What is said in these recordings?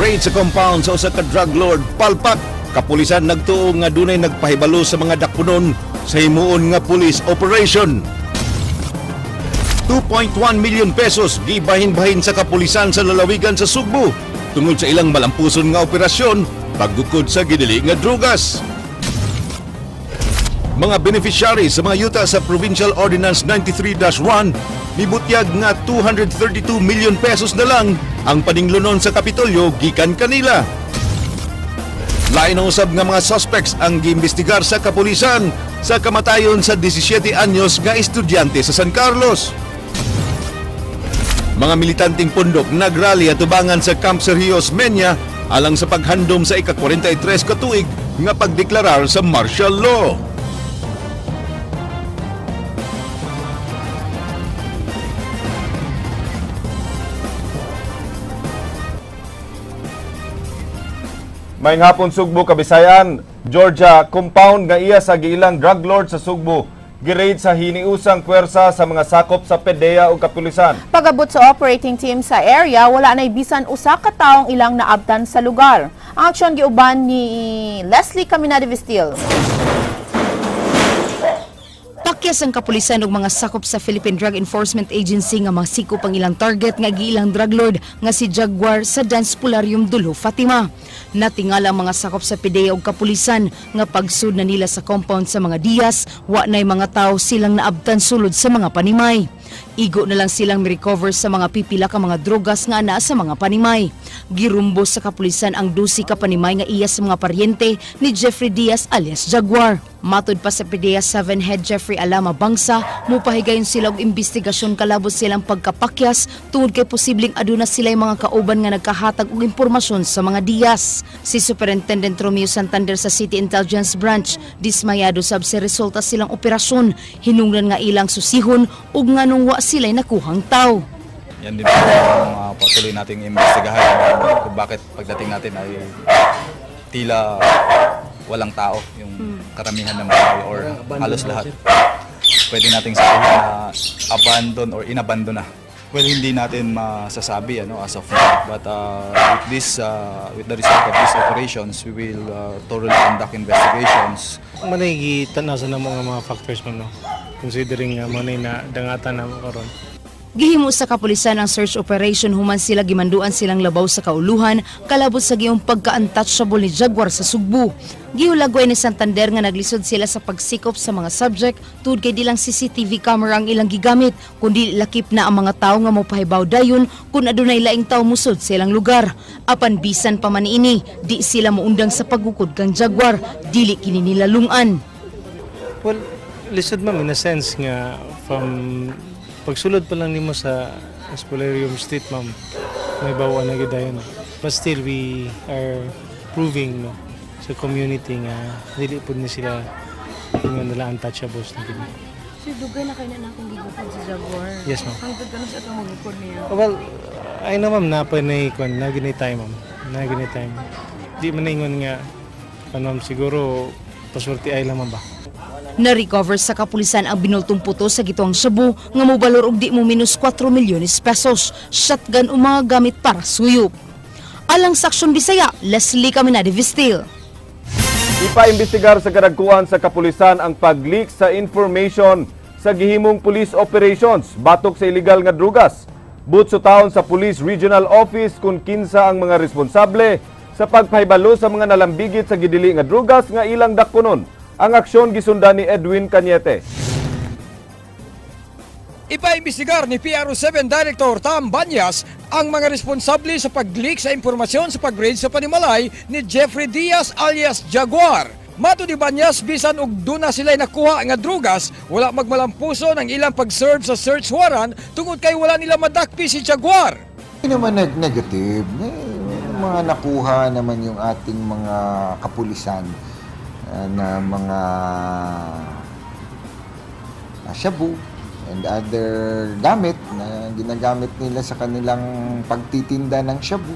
Raid sa compound sa usa ka drug lord palpak. Kapulisan nagtuo nga dunay nagpahibalo sa mga dakpunon sa himuon nga police operation. 2.1 million pesos gibahin-bahin sa kapulisan sa lalawigan sa Sugbo tungod sa ilang malampuson nga operasyon paggukod sa gidili nga drugas. Mga beneficiary sa mga yuta sa Provincial Ordinance 93-1 mibutyag nga 232 million pesos na lang ang paninglonon sa Kapitolyo gikan kanila. Lain ang usab nga mga suspects ang giimbestigar sa kapulisan sa kamatayon sa 17 anyos nga estudyante sa San Carlos. Mga militanteng pundok nagrally at tubangan sa Camp Sergio Osmeña alang sa paghandom sa ika-43 katuig nga pagdeklarar sa martial law. Maayong hapon Sugbo, Kabisayan. Georgia, compound nga iya sa giilang drug lord sa Sugbo giraid sa hiniusang puwersa sa mga sakop sa PDEA ug kapulisan. Pagabot sa operating team sa area, wala na'y bisan usa ka taong ilang naabtan sa lugar. Ang aksyon giuban ni Leslie Caminada Vestil. Pakyas ang kapulisan og mga sakop sa Philippine Drug Enforcement Agency nga masikop ang ilang target nga giilang drug lord nga si Jaguar sa Dance Polarium Dulho, Fatima. Natingala ang mga sakop sa PDEA og kapulisan nga pagsud na nila sa compound sa mga Diaz, wa na'y mga tao silang naabtan sulod sa mga panimay. Igo na lang silang mi-recover sa mga pipila ka mga drogas nga anaa sa mga panimay. Girumbo sa kapulisan ang 12 ka panimay nga iya sa mga paryente ni Jeffrey Diaz alias Jaguar. Matod pa sa PDEA 7 head Jeffrey Alama Bangsa, mupahigayon sila og investigasyon kalabot silang pagkapakyas tungod kay posibleng aduna sila'y mga kauban nga nagkahatag og impormasyon sa mga Diaz. Si Superintendent Romeo Santander sa City Intelligence Branch dismayado sab sa resulta silang operasyon, hinungdan nga ilang susihon ug nganong wa sila'y nakuhang tao. Yan din po ang patuloy nating imbestigahan kung bakit pagdating natin ay tila walang tao yung karamihan ng bahay or halos lahat. Pwede nating sabihin na abandon or inabandon na. Well, hindi natin masasabi as of now, but with the result of these operations, we will thoroughly conduct investigations. Manay gitanaw sa mga factors man, no? Considering nga manay na dangatan na mo karon. Gihimo sa kapulisan ang search operation human sila gimanduan silang labaw sa kauluhan kalabot sa giyong pagka-untouchable ni Jaguar sa Sugbo. Gihulagway ni Santander nga naglisod sila sa pagsikop sa mga subject tungod kay di lang CCTV camera ang ilang gigamit kundi lakip na ang mga tawo nga mopahibaw dayon kung adunay laing tawo musod sa ilang lugar. Apan bisan pa man ini, di sila moundang sa paggukod kang Jaguar, dili kini nila lungan. Well, lisod ma'am in a sense nga from pagsulod pa lang nimo sa Espolarium Street, ma'am, may bawa na gyud dayon. But still, we are proving, no, sa community nga dili pud ni sila nga nila untouchables na gid. So, dugay na kayo na akong gigukod sa Jaguar? Yes, ma'am. Hangtod ka na sa itong magukod niya? Well, I know, ma'am, na pa na ikon, na gini time, ma'am. Na gini time. Di man ingon nga, ano, ma'am, siguro, paswerte ay lang, ma'am ba? Na-recover sa kapulisan ang binultong puto sa gituang shabu nga mobalor og di mo minus 4 milyones pesos, shotgun o mga gamit para suyop. Alang sa Aksyon Bisaya, Leslie Caminade Vistil. Ipaimbestigar sa kadagkuan sa kapulisan ang pag-leak sa information sa gihimong police operations batok sa illegal nga drugas. Butso taon sa Police Regional Office kung kinsa ang mga responsable sa pagpahibalo sa mga nalambigit sa gidili nga drugas nga ilang dakpunon. Ang aksyon gisundan ni Edwin Cañete. Ipaimbestigar ni PRO7 Director Tam Banyas ang mga responsable sa pag-leak sa impormasyon sa pag-raid sa panimalay ni Jeffrey Diaz alias Jaguar. Mato ni Banyas, bisan og duna sila'y nakuha nga drugas, wala magmalampuso ng ilang pag-serve sa search warrant tungod kay wala nila madakpi si Jaguar. Hindi naman nag-negative. May mga nakuha naman yung ating mga kapulisan na mga shabu and other gamit na ginagamit nila sa kanilang pagtitinda ng shabu.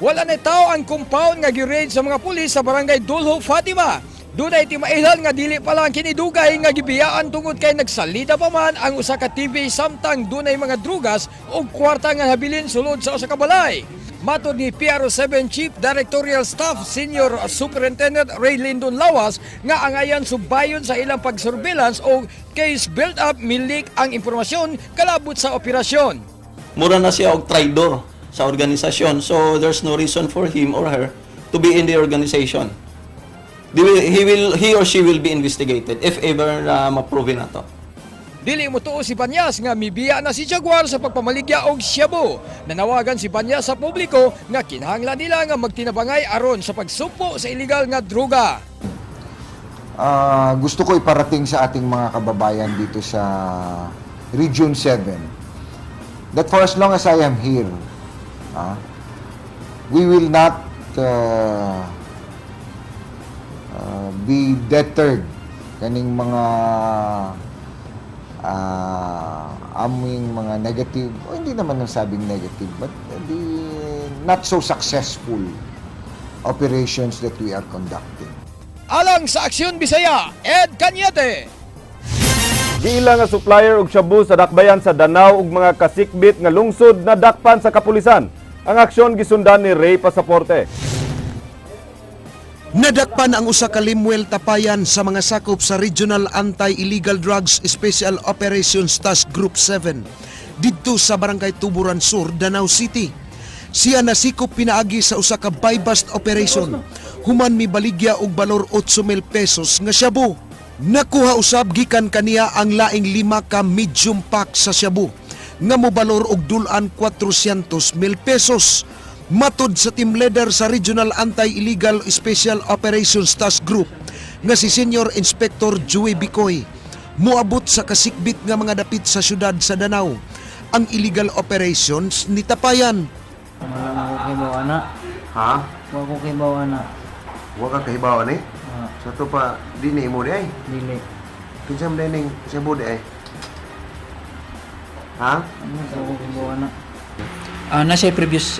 Wala na tao ang compound nga gi-raid sa mga pulis sa barangay Dulho, Fatima. Dunay timailan nga dili pa lang kinidugay nga gibiyaan tungod kay nagsalida pa man ang usa ka TV samtang dunay mga drugas ug kwarta nga habilin sulod sa usa ka balay. Matod ni PRO7 Chief Directorial Staff Senior Superintendent Ray Lindon Lawas nga angayan subayon sa ilang pag-surveillance o case build-up mi-leak ang impormasyon kalabot sa operasyon. Mura na siya og traidor sa organisasyon. So there's no reason for him or her to be in the organization. They will, he will he or she will be investigated if ever na ma-prove na to. Dili motuo si Banyas nga mibiya na si Jaguar sa pagpamaligya og shabu. Nanawagan si Banyas sa publiko nga kinahanglan nila nga magtinabangay aron sa pagsugpo sa illegal nga droga. Gusto ko iparating sa ating mga kababayan dito sa Region 7 that for as long as I am here, we will not be deterred kaning mga aming mga negative, o hindi naman nasabing negative, but the not so successful operations that we are conducting. Alang sa Aksyon Bisaya, Ed Cañete. Giila nga supplier og shabu sa dakbayan sa Danao ug mga kasikbit nga lungsod na dakpan sa kapulisan. Ang aksyon gisundan ni Ray Pasaporte. Nadakpan ang usa ka Lemuel Tapayan sa mga sakop sa Regional Anti-Illegal Drugs Special Operations Task Group 7 didto sa Barangay Tuburan Sur, Danao City. Siya nasikop pinaagi sa usa ka buy-bust operation human mibaligya og balor 8,000 pesos nga shabu. Nakuha usab gikan kaniya ang laing lima ka medium pack sa shabu nga mobalor og dul-an 400 mil pesos. Matod sa team leader sa Regional Anti-Illegal Special Operations Task Group nga si Senior Inspector Joey Bicoy, moabot sa kasikbit nga mga dapit sa syudad sa Danao ang illegal operations ni Tapayan. Wala ko kahibaw ana. Ha? Wa ko kahibaw ana. Wa ka kahibaw ani? Ah. Sa to pa di ni imo di ay. Dili. Kinsa man ning shabu di ay? Ha? Ano sa ko kahibaw ana? Na siya previous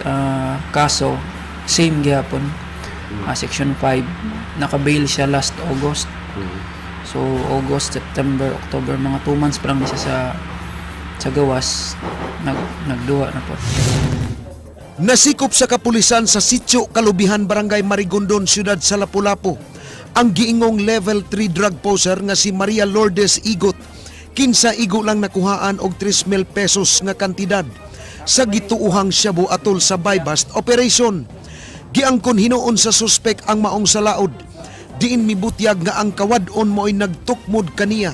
kaso, same gihapon. Section 5. Naka-bail siya last August. So August, September, October, mga 2 months pa lang siya sa gawas, nagduwa na po. Nasikop sa kapulisan sa Sitio Kalubihan, Barangay Marigondon, Siyudad sa Lapu-Lapu ang giingong level 3 drug poser nga si Maria Lourdes Igot, kinsa igo lang nakuhaan og 3,000 pesos nga kantidad sa gituuhang shabu atol sa buy-bust operation. Giangkon hinuon sa suspek ang maong salaod, diin mibutyag nga ang kawad-on mo'y nagtukmod kaniya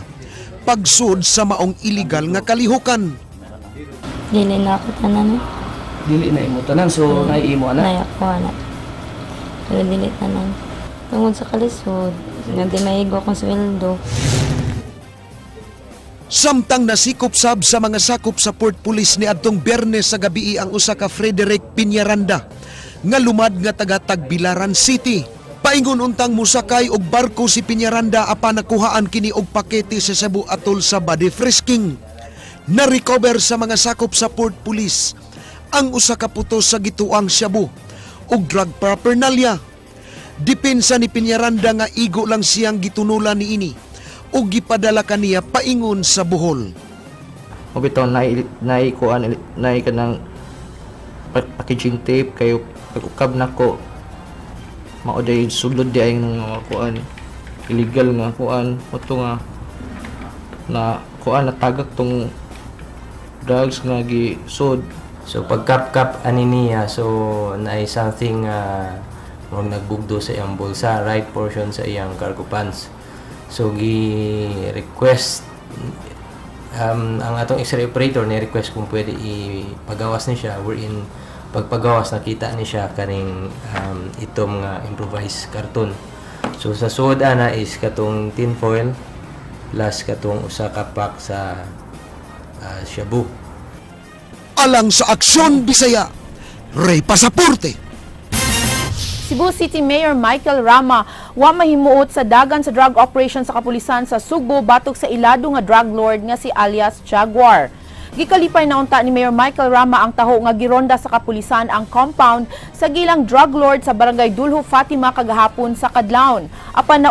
pagsud sa maong illegal nga kalihukan. Dili na ako tanan. Dili na imo tanan, so naay imo ana. Nay ako ana. Pero dili tanan. Tungod sa kalisod, nga di maigo akong sweldo. Samtang nasikop sab sa mga sakop sa Port Police ni adtong Biyernes sa gabii ang usa ka Frederick Piñaranda nga lumad nga taga Tagbilaran City. Paingon untang musakay og barko si Piñaranda apan nakuhaan kini og pakete sa shabu atol sa body frisking. Na-recover sa mga sakop sa Port Police ang usa ka putos sa gituang shabu ug drug paraphernalia. Depensa ni Piñaranda nga igo lang siyang gitunulan niini ug gipadala kaniya paingon sa Bohol. O bitaw nay nay kuan nay kanang packaging tape kayo pag-ukab nako mao day sulod di ay ng mga kuan illegal nga kuan uto nga na kuan natagak tong drugs nga gisod. So pagkap-kap ani niya, so naay something murag nagbugdo sa iyang bulsa, right portion sa iyang cargo pants. So gi-request ang atong x-ray operator ni request kung pwede ipagawas ni siya, wherein pagpagawas nakita ni siya kaning itong nga improvised karton. So sa suod ana is katong tin foil plus katong usa ka pack sa shabu. Alang sa Aksyon Bisaya, Ray Pasaporte. Cebu City Mayor Michael Rama wa mahimuot sa dagan sa drug operation sa kapulisan sa Sugbo batok sa ilado nga drug lord nga si alias Jaguar. Gikalipay na unta ni Mayor Michael Rama ang taho nga gironda sa kapulisan ang compound sa gilang drug lord sa Barangay Dulho Fatima kagahapon sa kadlawon. Apan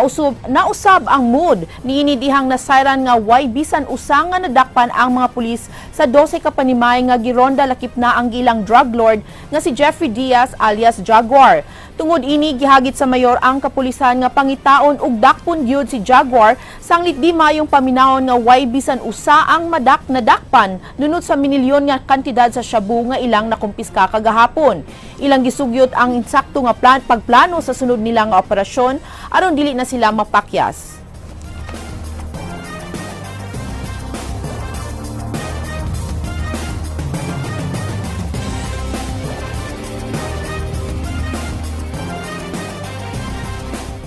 nausab ang mood niini dihang nasayran nga way bisan usa nga nadakpan ang mga pulis sa 12 ka panimay nga gironda lakip na ang gilang drug lord nga si Jeffrey Diaz alias Jaguar. Tungod ini gihagit sa mayor ang kapulisan nga pangitaon og dakpon gyud si Jaguar sanglit di mayong paminawon nga way bisan usa ang madak nadakpan nunot sa minilyon nga kantidad sa shabu nga ilang nakumpiska kagahapon. Ilang gisugyot ang insakto nga pagplano sa sunod nila nga operasyon aron dili na sila mapakyas.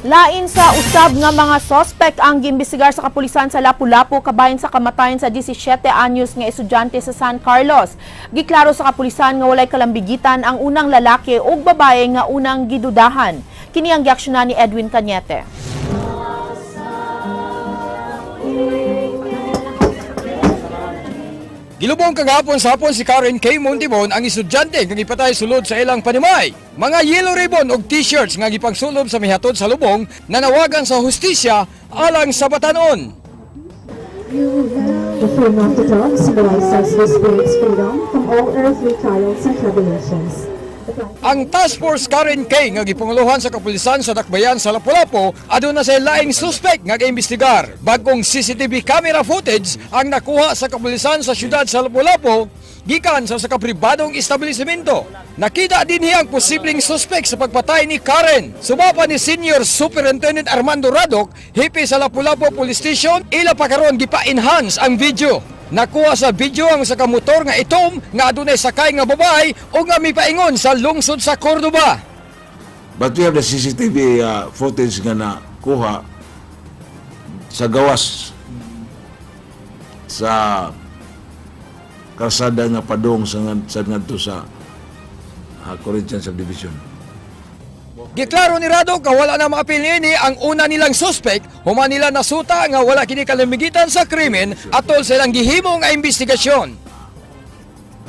Lain sa usab nga mga sospek ang giimbestigar sa kapulisan sa Lapu-Lapu kabahin sa kamatayon sa 17 anyos nga estudyante sa San Carlos. Giklaro sa kapulisan nga walay kalambigitan ang unang lalaki ug babae nga unang gidudahan. Kini ang giaksyonan ni Edwin Cañete. Gilubong kagahapon sa hapon si Karen K. Montibon ang estudyante nga gipatay sulod sa ilang panimay. Mga yellow ribbon og t-shirts nga gipangsulob sa mihatod sa lubong nanawagan sa hustisya alang sa batanon. The freedom of the dog symbolizes the spirit's freedom from all earthly trials and tribulations. Ang Task Force Karen K nga gipanguluhan sa kapulisan sa Dakbayan sa Lapu-Lapu aduna sa laing suspect nga giimbestigar. Bagong CCTV camera footage ang nakuha sa kapulisan sa siyudad sa Lapu-Lapu gikan sa pribadong establishmento. Nakita dinhi ang posibleng suspect sa pagpatay ni Karen. Sumapa ni Senior Superintendent Armando Radok, hepe sa Lapu-Lapu Police Station, ila pa karon gipa-enhance ang video. Nakuha sa video ang sa kamotor nga itom nga adunay sakay nga babae o nga mipaingon sa lungsod sa Cordoba. But we have the CCTV footage nga nakuha sa gawas sa kalsada nga padong sa ngadto sa Corinthian Subdivision. Giklaro ni Rado nga wala na maapil niini ang una nilang suspect, human nila nasuta nga wala kini kalamigitan sa krimen atol sa ilang gihimo nga investigasyon.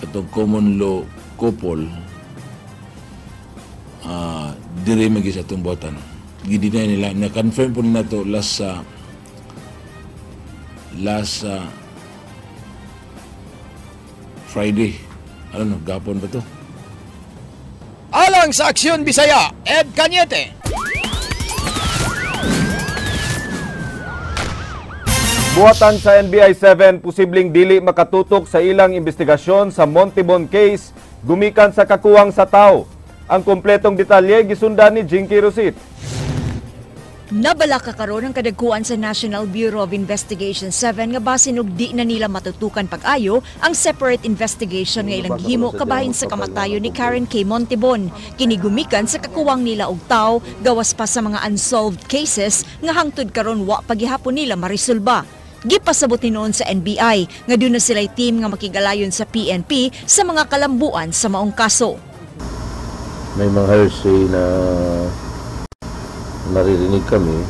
Atong common law couple diri man gyud sa atong buhatan. Gi-deny nila, na-confirm po nila to last Friday. I don't know, gapon ba to? Alang sa Aksyon Bisaya, Ed Cañete. Buhatan sa NBI 7, posibleng dili makatutok sa ilang investigasyon sa Montibon case gumikan sa kakuwang sa tao. Ang kompletong detalye gisundan ni Jinky Rosit. Nabalaka karon ang kadagkuan sa National Bureau of Investigation 7 nga basin og di na nila matutukan pag-ayo ang separate investigation nga ilang gihimo kabahin sa kamatayon ni Karen K. Montibon. Kini gumikan sa kakuwang nila og tawo gawas pa sa mga unsolved cases nga hangtod karon wa pagihapon nila maresolba. Gipasabot noon sa NBI nga duna sila'y team nga makigalayon sa PNP sa mga kalambuan sa maong kaso. May mga hearsay na naririnig kami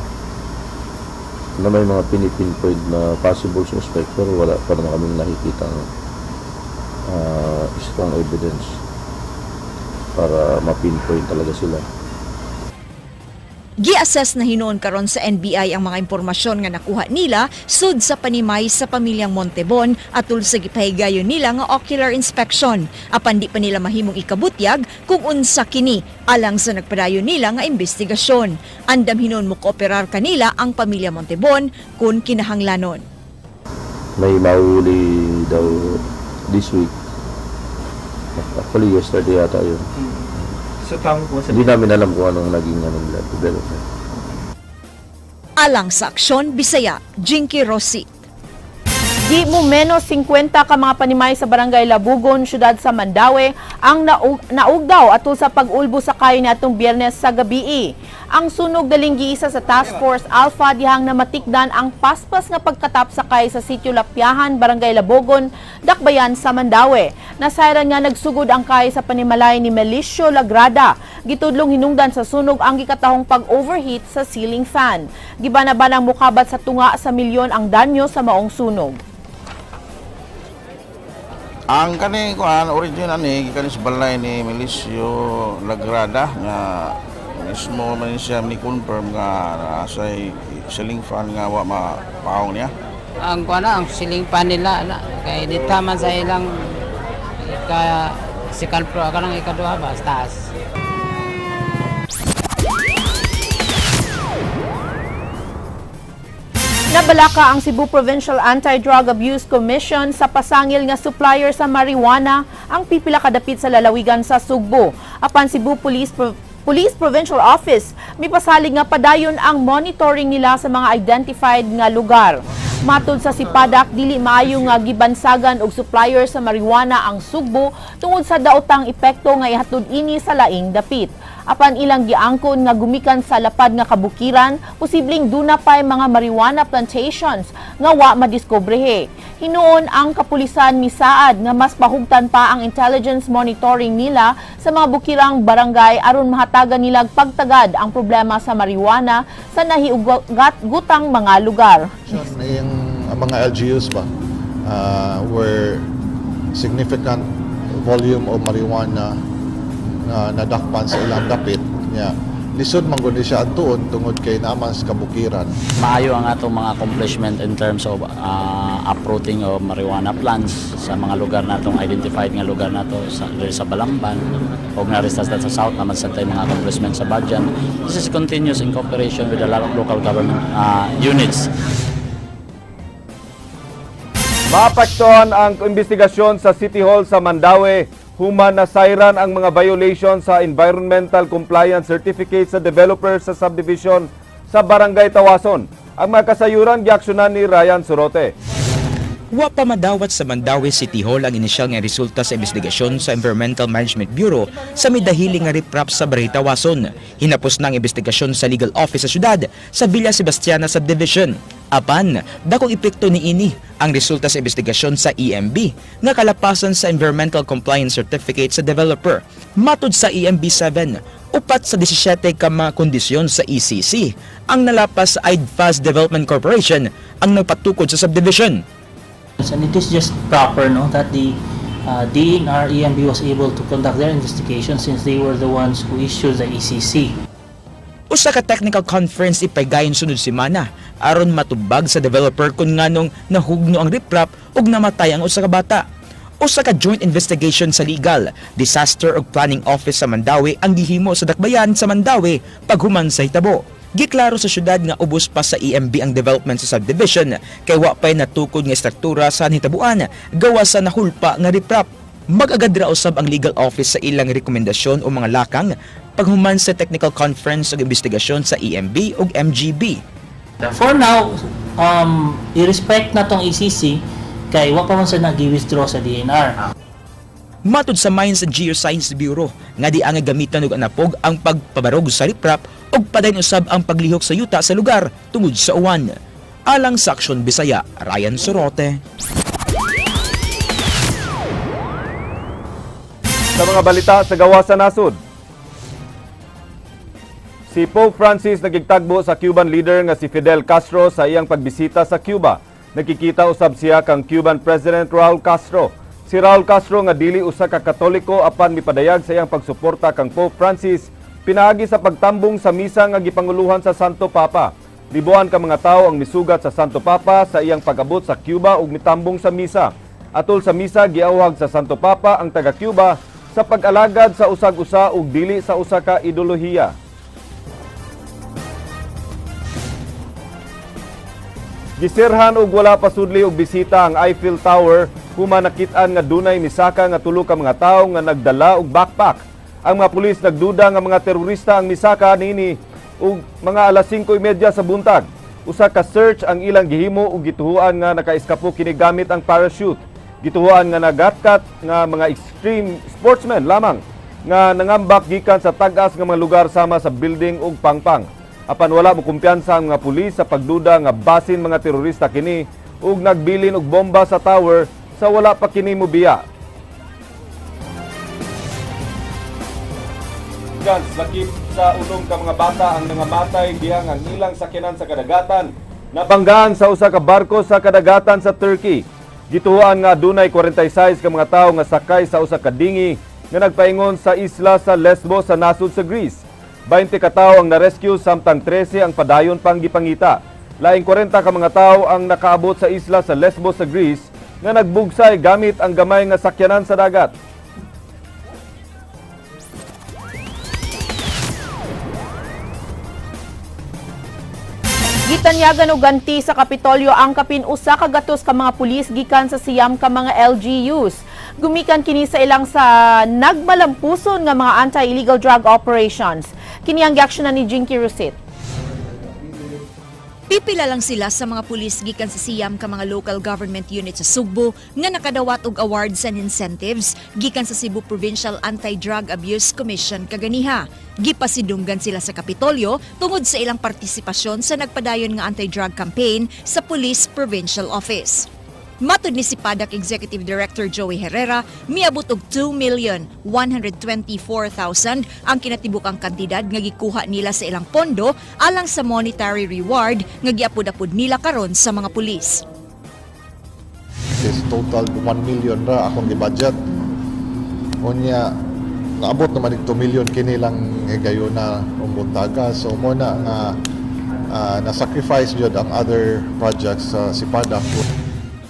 na may mga pinipinpoint na possible suspect pero wala pa naman kaming nakikita ng strong evidence para mapinpoint talaga sila. Gi-assess na hinuon karon sa NBI ang mga impormasyon nga nakuha nila sud sa panimay sa pamilyang Montebon atul sa gipahigayon nila nga ocular inspection. Apan di pa nila mahimong ikabutyag kung unsa kini alang sa nagpadayon nila nga investigasyon. Andam hinuon mo kooperar kanila ang pamilya Montebon kung kinahanglanon. May mahuli daw this week. Actually yesterday yata yun. So, hindi namin alam kung anong naging development. Alang sa Aksyon Bisaya, Jinky Rossi. Di mo menos 50 ka mga panimay sa Barangay Labugon, siyudad sa Mandaue, ang naugdaw atol sa pag-ulbo sa kayo niadtong Biyernes sa gabii. Ang sunog daling giisa sa Task Force Alpha dihang namatikdan ang paspas nga pagkatap sa kay sa sitio Lapyahan, Barangay Labugon, Dakbayan sa Mandaue. Nasayran nga nagsugod ang kay sa panimalay ni Melicio Lagrada. Gitudlong hinungdan sa sunog ang gikatahong pag-overheat sa ceiling fan. Gibana-banang mukabat sa tunga sa milyon ang danyo sa maong sunog. Ang kani kuan original ni gikan sa balay ni Melisio Lagrada nga mismo man siya ni confirm nga sa ceiling fan nga wa mapaong niya. Ang kuan ang ceiling fan nila na kay dita man sa ilang ka second floor kanang ikaduha ba taas. Nabalaka ang Cebu Provincial Anti-Drug Abuse Commission sa pasangil nga supplier sa marijuana ang pipila kadapit sa lalawigan sa Sugbo. Apan Cebu Police Provincial Office mipasalig nga padayon ang monitoring nila sa mga identified nga lugar. Matud sa Sipadak, dili maayo nga gibansagan og supplier sa marijuana ang Sugbo tungod sa daotang epekto nga ihatod ini sa laing dapit. Apan ilang giangkon nga gumikan sa lapad nga kabukiran, posibleng duna pay mga marijuana plantations nga wa madiskobrehe. Hinuon ang kapulisan misaad nga mas pahugtan pa ang intelligence monitoring nila sa mga bukirang barangay aron mahatagan nila pagtagad ang problema sa marijuana sa nahiugat-gutang mga lugar. Yung mga LGUs ba where significant volume of marijuana na nadakpan sa ilang dapit niya. Lisod man gud siya adtuon tungod kay naman sa kabukiran. Maayo ang atong mga accomplishment in terms of uprooting of marijuana plants sa mga lugar natong identified nga lugar nato sa diri sa Balamban og narista sa south naman sa tay mga accomplishment sa Badjan. This is continuous in cooperation with the local government units. Maapektuhan ang investigasyon sa City Hall sa Mandaue human nasayran ang mga violation sa Environmental Compliance Certificate sa developer sa subdivision sa Barangay Tawason. Ang mga kasayuran giaksyonan ni Ryan Sorote. Wa pa madawat sa Mandaue City Hall ang inisyal nga resulta sa investigasyon sa Environmental Management Bureau sa midahili nga riprap sa Barangay Tawason. Hinapos na ang investigasyon sa legal office sa syudad sa Villa Sebastiana Subdivision. Apan, dakong epekto niini ang resulta sa investigasyon sa EMB nga kalapasan sa Environmental Compliance Certificate sa developer. Matud sa EMB 7, 4 sa 17 ka mga kondisyon sa ECC ang nalapas sa IDFAS Development Corporation ang nagpatukod sa subdivision. And it is just proper, no, that the DNR EMB was able to conduct their investigation since they were the ones who issued the ECC. Usa ka technical conference ipaygayon sunod semana aron matubag sa developer kung nganong nahugno ang riprap ug namatay ang usa ka bata. Usa ka joint investigation sa legal, disaster ug planning office sa Mandaue ang gihimo sa dakbayan sa Mandaue paghuman sa hitabo. Giklaro sa syudad nga ubos pa sa EMB ang development sa subdivision kay wa pay natukod nga istruktura sa nahitabuan gawa sa nahulpa nga riprap. Mag-agad ra usab ang legal office sa ilang rekomendasyon o mga lakang paghuman sa technical conference ug investigasyon sa EMB ug MGB. For now, i-respect na tong ECC kay wa pa man sa nag-withdraw sa DNR. Matud sa Mines and Geoscience Bureau nga di ang gamitan og anapog ang pagpabarog sa riprap ug padayon usab ang paglihok sa yuta sa lugar tungod sa uwan. Alang sa Aksyon Bisaya, Ryan Sorote. Sa mga balita sa gawas sa nasod, si Pope Francis nagigtagbo sa Cuban leader nga si Fidel Castro sa iyang pagbisita sa Cuba. Nakikita usab siya kang Cuban President Raul Castro. Si Raul Castro nga dili usa ka Katoliko apan mipadayag sa iyang pagsuporta kang Pope Francis pinaagi sa pagtambong sa misa nga gipanguluhan sa Santo Papa. Libuan ka mga tawo ang misugat sa Santo Papa sa iyang pag-abot sa Cuba ug mitambong sa misa. Atol sa misa giawhag sa Santo Papa ang taga Cuba sa pag-alagad sa usag-usa ug dili sa usa ka ideolohiya. Gisirhan og wala pasudli og bisita ang Eiffel Tower human nakit-an nga dunay misaka nga tulo ka mga tawo nga nagdala og backpack. Ang mga pulis nagduda nga mga terorista ang misaka niini og mga alas 5:30 sa buntag. Usa ka search ang ilang gihimo ug gituhuan nga nakaiskapo kini gamit ang parachute. Gituhuan nga nagatkat nga mga extreme sportsmen lamang nga nangambak gikan sa tag-as nga mga lugar sama sa building ug pangpang. Apan wala mokumpiyansa ang mga pulis sa pagduda nga basin mga terorista kini ug nagbilin og bomba sa tower sa wala pa kini mobiya. Lakip sa unom ka mga bata ang nangamatay dihang ang ilang sakyanan sa kadagatan nabanggaan sa usa ka barko sa kadagatan sa Turkey. Gituohan nga adunay 46 ka mga tawo nga sakay sa usa ka dingi nga nagpaingon sa isla sa Lesbos sa nasod sa Greece. 20 ka tawo ang na-rescue samtang 13 ang padayon pang gipangita. Laing 40 ka mga tawo ang nakaabot sa isla sa Lesbos sa Greece nga nagbugsay gamit ang gamay nga sakyanan sa dagat. Gitanyagan og ganti sa Kapitolyo ang kapin 100 ka mga pulis gikan sa 9 ka mga LGUs. Gumikan kini sa ilang sa nagmalampuson nga mga anti-illegal drug operations. Kini ang giaksyonan ni Jinky Rusit. Pipila lang sila sa mga pulis gikan sa 9 ka mga local government unit sa Sugbo nga nakadawat og awards and incentives gikan sa Cebu Provincial Anti-Drug Abuse Commission kaganiha. Gipasidunggan sila sa Kapitolyo tungod sa ilang partisipasyon sa nagpadayon nga anti-drug campaign sa Police Provincial Office. Matud ni Sipadak Executive Director Joey Herrera, miabot og 2,124,000 ang kinatibukang kantidad nga gikuha nila sa ilang pondo alang sa monetary reward nga giapod-apod nila karon sa mga pulis. This total 1 million ra akong gi-budget. Unya naabot naman 2 million kini lang higayuna ang buntaga. So mo na nga na-sacrifice jud ang other projects sa Sipadak.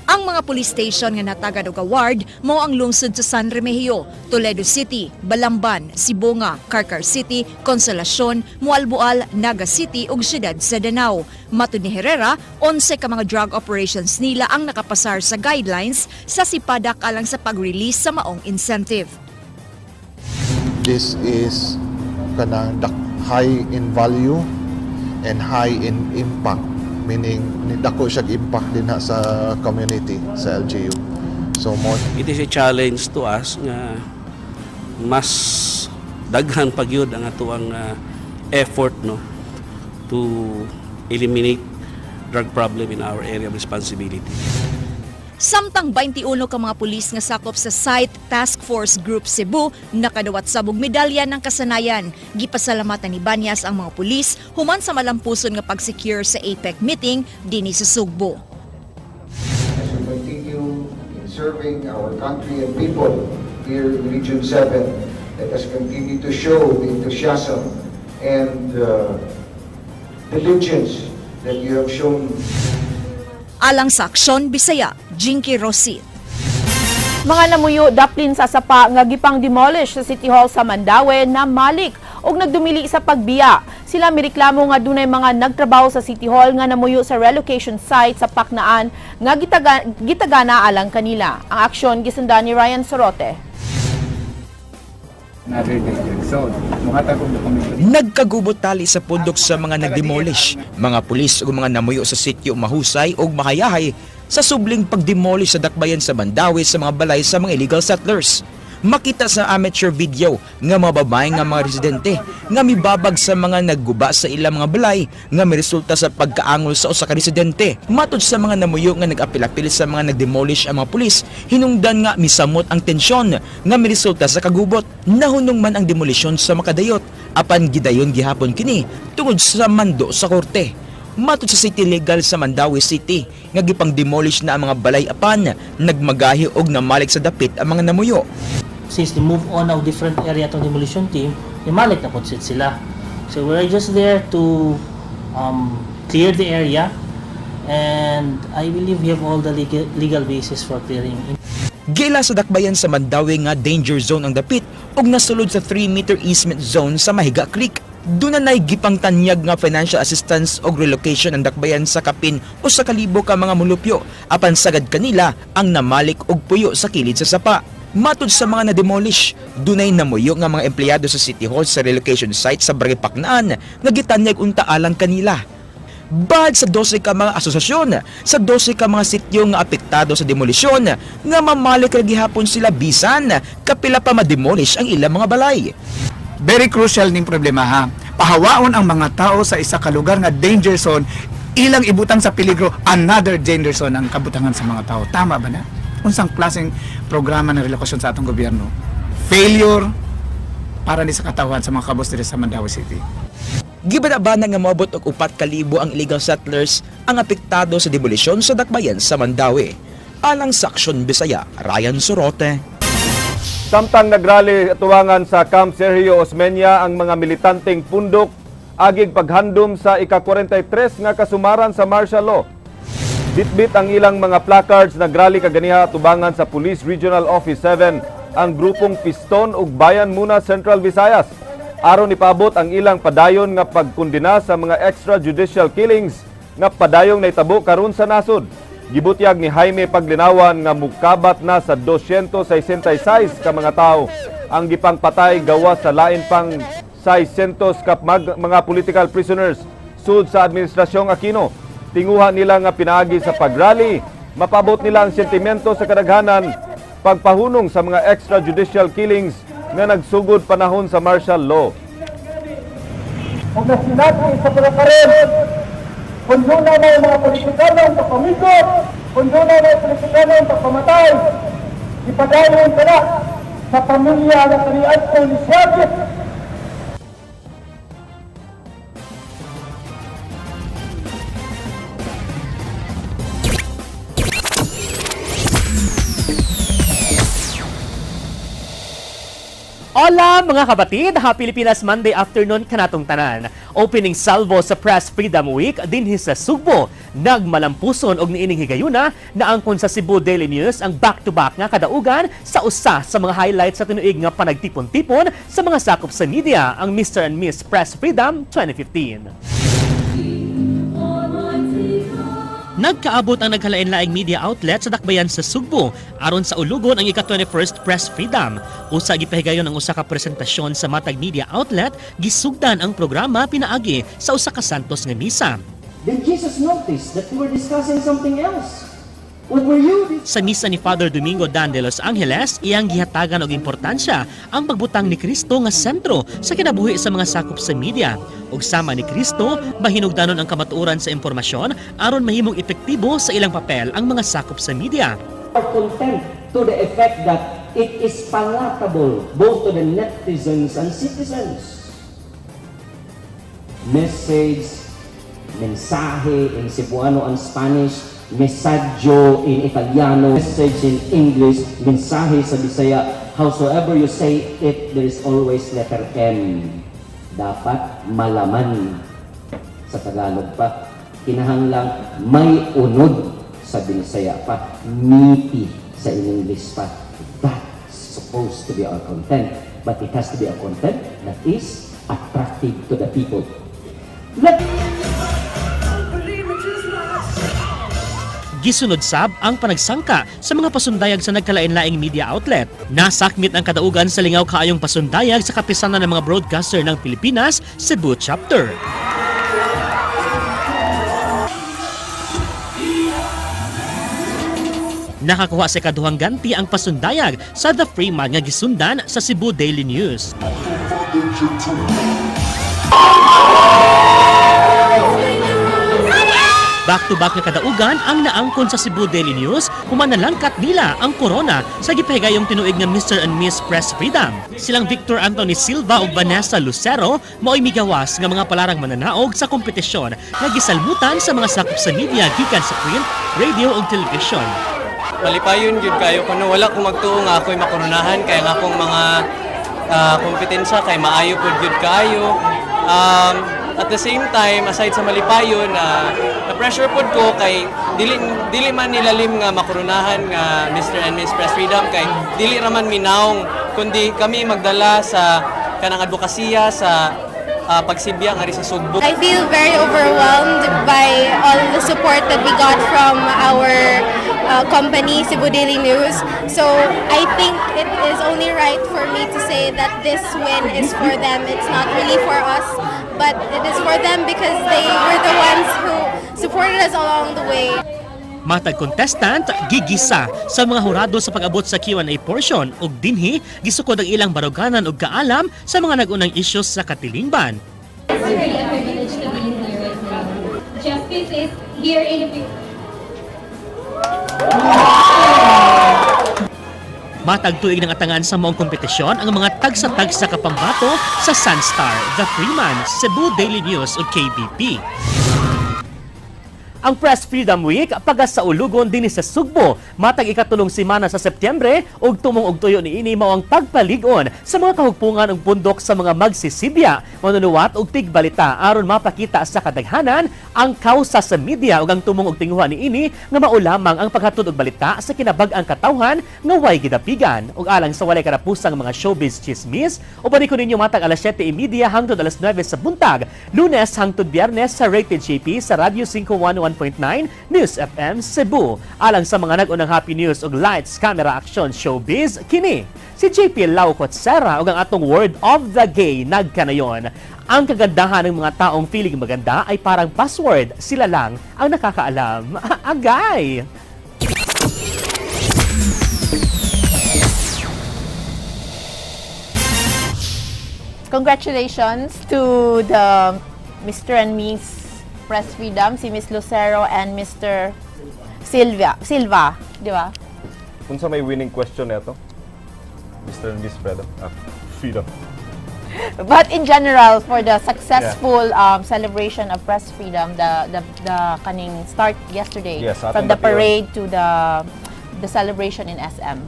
Ang mga police station nga natagad og award mao ang lungsod sa San Remigio, Toledo City, Balamban, Sibonga, Carcar City, Consolacion, Mualboal, Naga City ug siyudad sa Danao. Matud ni Herrera, 11 ka mga drug operations nila ang nakapasar sa guidelines sa Sipadak alang sa pag-release sa maong incentive. This is kanang high in value and high in impact, meaning dako siya impact din ha sa community, sa LGU. So more it is a challenge to us nga mas daghan pa gyud ang atuang effort, no, to eliminate drug problem in our area of responsibility. Samtang 21 ka mga pulis nga sakop sa Site Task Force Group Cebu nakadawat sabog medalya ng kasanayan. Gipasalamatan ni Banyas ang mga pulis human sa malampuson nga pag-secure sa APEC meeting dinhi sa Sugbo. As we continue in serving our country and people here in Region 7, let us continue to show the enthusiasm and diligence that you have shown. Alang sa Aksyon Bisaya, Jinky Rosit. Mga namuyo daplin sa sapa nga gipang demolish sa City Hall sa Mandaue na malik og nagdumili sa pagbiya. Sila mireklamo nga dunay mga nagtrabaho sa City Hall nga namuyo sa relocation site sa Paknaan nga gitagana alang kanila. Ang aksyon gisundan ni Ryan Sorote. Nagkagubot tali sa pundok sa mga nagdemolish, mga pulis ug mga namuyo sa sitio mahusay ug mahayahay sa subling pagdemolish sa dakbayan sa Mandaue sa mga balay sa mga illegal settlers. Makita sa amateur video nga mga babae nga mga residente nga mibabag sa mga nagguba sa ilang mga balay nga miresulta sa pagkaangol sa usa ka residente. Matud sa mga namuyo nga nag-apil-apil sa mga nagdemolish ang mga pulis, hinungdan nga misamot ang tensyon nga miresulta sa kagubot. Nahunong man ang demolisyon sa makadayot apan gidayon gihapon kini tungod sa mando sa korte. Matud sa City Legal sa Mandaue City nga gipang-demolish na ang mga balay apan nagmagahi og namalik sa dapit ang mga namuyo. Since they move on of different area itong demolition team, imalik na po sila. So we're just there to clear the area, and I believe we have all the legal basis for clearing. Gila sa dakbayan sa Mandaue nga danger zone ang dapit ug nasulod sa 3-meter easement zone sa Mahiga Creek. Dunanay gipangtanyag nga financial assistance og relocation ang dakbayan sa kapin 1,000 ka mga mulupyo apan sagad kanila ang namalik og puyo sa kilid sa sapa. Matud sa mga na-demolish, dunay namuyo nga mga empleyado sa City Hall sa relocation site sa Barangay Paknaan nga gitanyag unta alang kanila. Bad sa 12 ka mga asosasyon, sa 12 ka mga sityo nga apektado sa demolisyon, nga mamalik ra gihapon sila bisan kapila pa ma-demolish ang ilang mga balay. Very crucial ning problema ha. Pahawaon ang mga tao sa isa ka lugar nga danger zone, ilang ibutang sa peligro, another danger zone ang kabutangan sa mga tao. Tama ba na? Unsang klaseng programa ng relokasyon sa atong gobyerno? Failure para ni sa katawan sa mga kabos diri sa Mandaue City. Gibana-bana nga moabot og 4,000 ang illegal settlers ang apektado sa demolisyon sa dakbayan sa Mandaue. Alang sa Aksyon Bisaya, Ryan Sorote. Samtang nagrally atuwangan sa Camp Sergio Osmeña ang mga militanteng pundok agig paghandom sa ika-43 nga kasumaran sa martial law. Bitbit ang ilang mga placards, nagrally kaganiha atubangan sa Police Regional Office 7 ang grupong Piston ug Bayan Muna Central Visayas. Aron ipaabot ang ilang padayon nga pagkundina sa mga extrajudicial killings nga padayong naitabo karon sa nasod. Gibutyag ni Jaime Paglinawan nga mukabat na sa 266 ka mga tao ang gipangpatay gawas sa lain pang 600 ka mga political prisoners sud sa Administrasyong Aquino. Tinguha nila nga pinaagi sa pagrally, mapabot nila ang sentimento sa kadaghanan pagpahunong sa mga extrajudicial killings nga nagsugod panahon sa martial law. Kung nasinabi sa pagkakaroon, kung doon na may mga politikano ang pagpamigot, kung doon na may politikano ang pagpamatay, ipadayon ka na sa pamilya na kaniad ko ni Siyagit. Hola mga kapatid! Happy Pilipinas Monday afternoon kanatong tanan. Opening salvo sa Press Freedom Week dinhi sa Sugbo. Nagmalampuson og niining higayuna na angkon sa Cebu Daily News ang back-to-back nga kadaugan sa usa sa mga highlights sa tinuig nga panagtipon-tipon sa mga sakop sa media ang Mr. and Miss Press Freedom 2015. Nagkaabot ang naghalain-laing media outlet sa dakbayan sa Sugbo aron sa ulugon ang ika-21st Press Freedom. Usa gipahigayon ang usa ka presentasyon sa matag media outlet, gisugdan ang programa pinaagi sa usa ka Santos nga misa. Did Jesus notice that they were discussing something else? What were you? Sa misa ni Father Domingo Dan de Los Angeles, iyang gihatagan og importansya ang pagbutang ni Kristo nga sentro sa kinabuhi sa mga sakop sa media. Ug sama ni Kristo, mahinugdanon ang kamatuoran sa impormasyon aron mahimong epektibo sa ilang papel ang mga sakop sa media. Content to the effect that it is palatable both to the netizens and citizens. Message, mensahe in Cebuano and Spanish, messaggio in Italiano, message in English, mensahe sa Bisaya. Howsoever you say it, there is always letter M. Dapat malaman sa Tagalog pa. Kinahanglang may unod sa Binisaya pa. Meaty sa English pa. That's supposed to be our content. But it has to be a content that is attractive to the people. Gisunod sab ang panagsangka sa mga pasundayag sa nagkalain-laing media outlet. Nasakmit ang kadaugan sa lingaw kaayong pasundayag sa kapisanan ng mga broadcaster ng Pilipinas, Cebu Chapter. Nakakuha sa ikaduhang ganti ang pasundayag sa The Freeman nga gisundan sa Cebu Daily News. Back-to-back na kadaugan ang naangkon sa Cebu Daily News human nalangkat nila ang corona sa gipahigayong tinuig nga Mr. and Miss Press Freedom. Silang Victor Anthony Silva ug Vanessa Lucero mao'y migawas nga mga palarang mananaog sa kompetisyon nga gisalmutan sa mga sakop sa media gikan sa print, radio ug television. Malipayon gyud kayo kuno wala ko magtuo nga ako'y makoronahan kay nga akong mga kompetensya kay maayo pud gyud kaayo. At the same time, aside sa malipayon, na-pressure pod ko kay dili man nilalim nga makoronahan nga Mr. and Miss Press Freedom kay dili raman minawng kundi kami magdala sa kanang advokasya sa pagsibya nga ri sa Sugbo. I feel very overwhelmed by all the support that we got from our company, Cebu Daily News. So I think it is only right for me to say that this win is for them. It's not really for us, but it is for them because they were the ones who supported us along the way. Matag contestant gigisa sa mga hurado sa pag-abot sa Q&A portion ug dinhi gisukod ang ilang baruganan ug kaalam sa mga nag-unang issues sa katilingban. It's really a privilege to be here right now. Justice is here in the Matag tuig ng atangan sa maong kompetisyon ang mga tagsa-tagsa kapambato sa Sunstar, The Freeman, Cebu Daily News ug KBP. Ang Press Freedom Week pagasaulugon dinhi sa Sugbo matag ikatulong semana sa Setyembre ug tumong og tuyo niini mao ang pagpalig-on sa mga kahugpungan ug pundok sa mga magsisibya, manunuwat ug tigbalita aron mapakita sa kadaghanan ang kausa sa media ug ang tumong og tinguha niini nga mao lamang ang paghatod og balita sa kinabag-ang katawhan nga way gidapigan. Ug alang sa walay karapusang mga showbiz chismis, uban ko ninyo matag alas 7:30 hangtod alas 9 sa buntag, Lunes hangtod Biyernes sa Rated JP sa Radyo 511.9 News FM Cebu. Alang sa mga nag-unang happy news ug lights, camera, action, showbiz, kini si JP Lau Kotsera ug ang atong word of the gay nagkanayon. Ang kagandahan ng mga taong feeling maganda ay parang password, sila lang ang nakakaalam. Agay! Congratulations to the Mr. and Miss Press Freedom, si Miss Lucero and Mr. Silva, di ba? Unsa may winning question neto? Mr. and Miss Freedom. Freedom. But in general, for the successful celebration of press freedom, the kaning start yesterday, Yes, from the parade to the celebration in SM.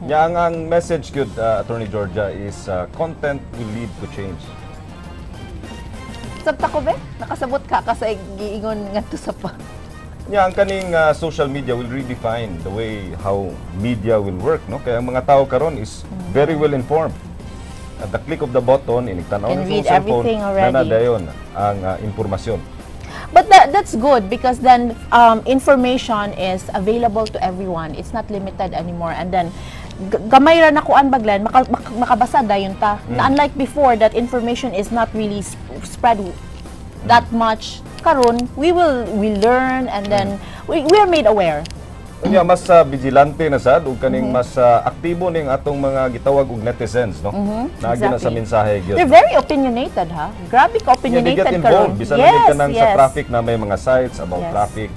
Yeah, ang message good, Attorney Georgia, is content will lead to change. Sabta ko be? Nakasabot ka kasi giingon ngadto sa pa. Yeah, ang kaning social media will redefine the way how media will work, no? Kaya ang mga tao karon is very well informed. At the click of the button, inig-tan-aw Can ng read cellphone, everything already. Nanadayon ang impormasyon. But that's good because then information is available to everyone. It's not limited anymore. And then gamay ra na kuan ba, Glenn, makabasa dayon ta. Na unlike before that information is not really spread that much. Karon, we learn and then we are made aware. Unya mas vigilante na sad ug kaning mas aktibo ning atong mga gitawag og netizens, no? Naagi na sa mensahe gyud. They're very opinionated, ha? Grabe ka opinionated yeah, they get involved. Karon. Bisan yes, ka nang sa traffic na may mga sites about traffic.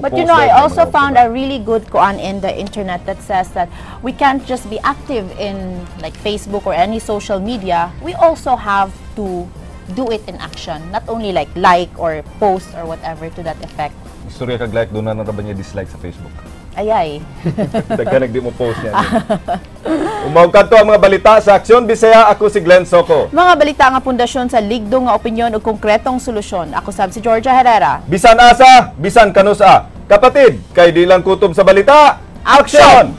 But you know, I also found a really good koan in the internet that says that we can't just be active in like Facebook or any social media. We also have to do it in action, not only like or post or whatever to that effect. Istorya kag like, doon na ba niya dislike sa Facebook? Ayay. Daghan di mo post niya. Umawag kadto ang mga balita sa Aksyon Bisaya. Ako si Glenn Soco. Mga balita nga pundasyon sa ligdong nga opinyon ug konkretong solusyon. Ako sab si Georgia Herrera. Bisan asa, bisan kanusa. Kapatid, kay di lang kutob sa balita. Aksyon!